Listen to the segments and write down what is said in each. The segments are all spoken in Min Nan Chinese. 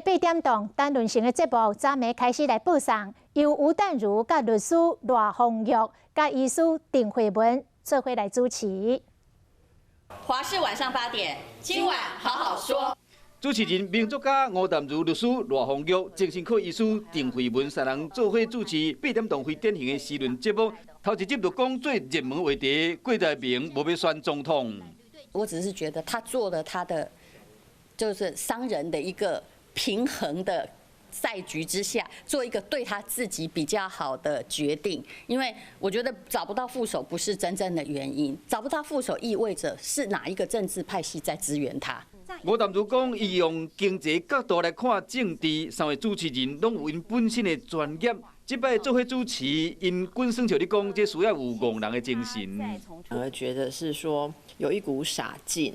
八點檔陳論成的節目，昨暝開始來播送，由吳淡如佮律師賴芳玉、佮醫師鄭惠文做伙來主持。華視晚上8點，今晚好好說。主持人名作家吳淡如律師賴芳玉、精神科醫師鄭惠文三人做伙主持八點檔非典型的時論節目。頭一集就講最熱門話題，郭台銘無欲選總統。我只是覺得他做了他的，就是商人的一個平衡的賽局之下，做一個對他自己比較好的決定。因為我覺得找不到副手不是真正的原因，找不到副手意味着是哪一個政治派系在支援他。吳淡如講，伊用經濟角度來看政治，三位主持人攏有𪜶本身的專業。這擺做伙主持，𪜶滾耍笑咧講，這需要有戇人的精神。我覺得是說有一股傻勁。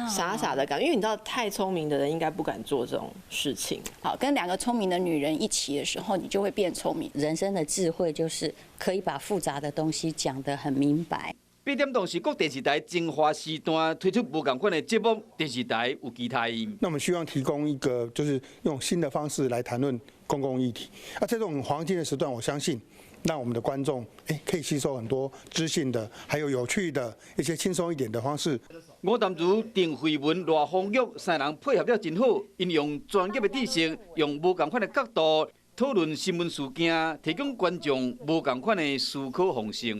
傻傻的感覺，因為你知道，太聰明的人應該不敢做這種事情。好，跟兩個聰明的女人一起的時候，你就會變聰明。人生的智慧就是可以把複雜的東西講得很明白。八點檔是各電視台精華時段推出無仝款的節目，電視台有期待。那我們希望提供一個，就是用新的方式來談論公共議題。啊，這種黃金的時段，我相信讓我們的觀眾可以吸收很多知性的，還有有趣的一些輕鬆一點的方式。吳淡如、鄭惠文、賴芳玉三人配合得真好，𪜶用專業的知識，用無仝款的角度討論新聞事件，提供觀眾無仝款的思考方式。